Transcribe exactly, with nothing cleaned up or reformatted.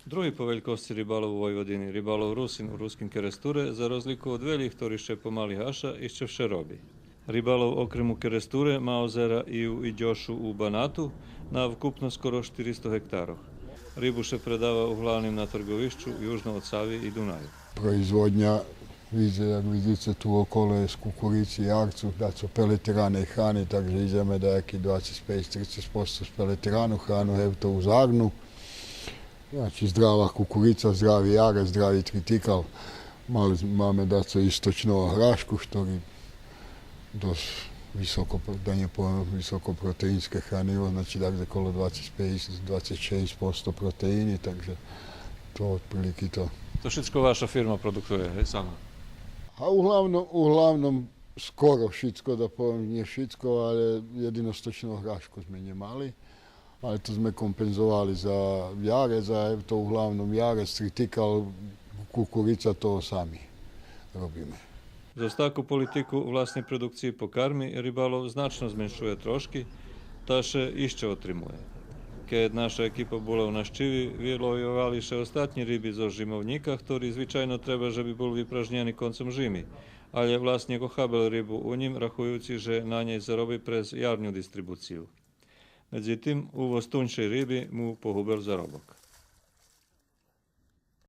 Други по велькосци рибалов у Войводини, рибалов Русин у Руским Керестуре, за розлику од велїх хтори ше помали гаша, ище вше роби. Рибалов окрем у Керестуре ма озера и у Идьошу у Банату на вкупно скоро штиристо гектарох. Рибу ше предава углавним на трґовищу южно од Сави и Дунаю. Производня, видзе, як видзице, ту около єст кукурици, ярцу, дацо пелетираней храни, так же идземе даяки двацец пейц, трицец посто з пелетирану храну, гевто уз арну. Значи, здрава кукурица, здрави ярец, здрави тритикал. Мали, маме дацо и сточного грашку, хтори досц високо, да нє повем, високопротеинске храниво, значи, так за коло двацец пейц, двацец шейсц посто протеини, так же то отприлики то. То шицко ваша фирма продукує, гей, сама? А углавном, углавном скоро шицко, да повем, нє шицко, але єдино сточного грашку зме нє мали. Але то зме компензовали за ярец, а то углавном ярец, тритикал, кукурица, то сами робиме. Зоз таку политику власней продукциї по карми рибалов значно зменшує трошки, та ше ище отримує. Кед наша екипа була у нащиви, виловйовали ше остатнї риби зоз жимовнїка, хтори звичайно треба же би бул випражнєни концом жими, але власнїк охабел рибу у нїм, рахуюци же на нєй зароби през ярню дистрибуцию. Медзитим, увоз туншей риби му погубел заробок.